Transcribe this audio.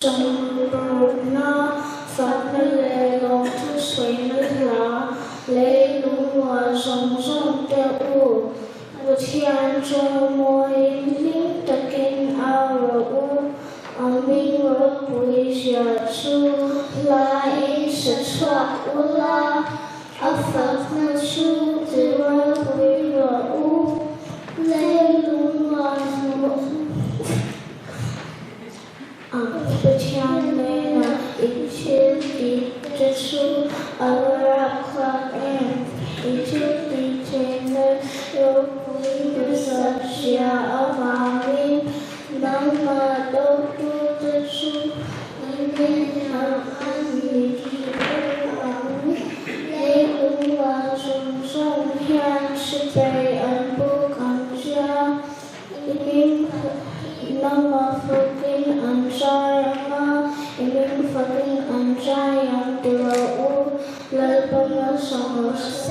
Sawmrukna, fakna leh lawmthu sawina hla, leilung zawng zawng te u, Pathian chawimawiin hlim takin au rawh u, a hming ropui zia chu hlain sa chhuak ula, a fakna chu ti ropui rawh u, leilung zawng. Pathian hnenah i thil tih te chu a va rapthlak em? I thil tih theihna ropui hmasa zia avangin nangmah dawtute chu i hnenah an ni tih ber ang. Leilungah zawng zawng hian sipai an buk ang chia. I hming nangmah fakin an chai ang a, i hming fakin an chai ang ti rawh u, Lalpa malsawm rawh se.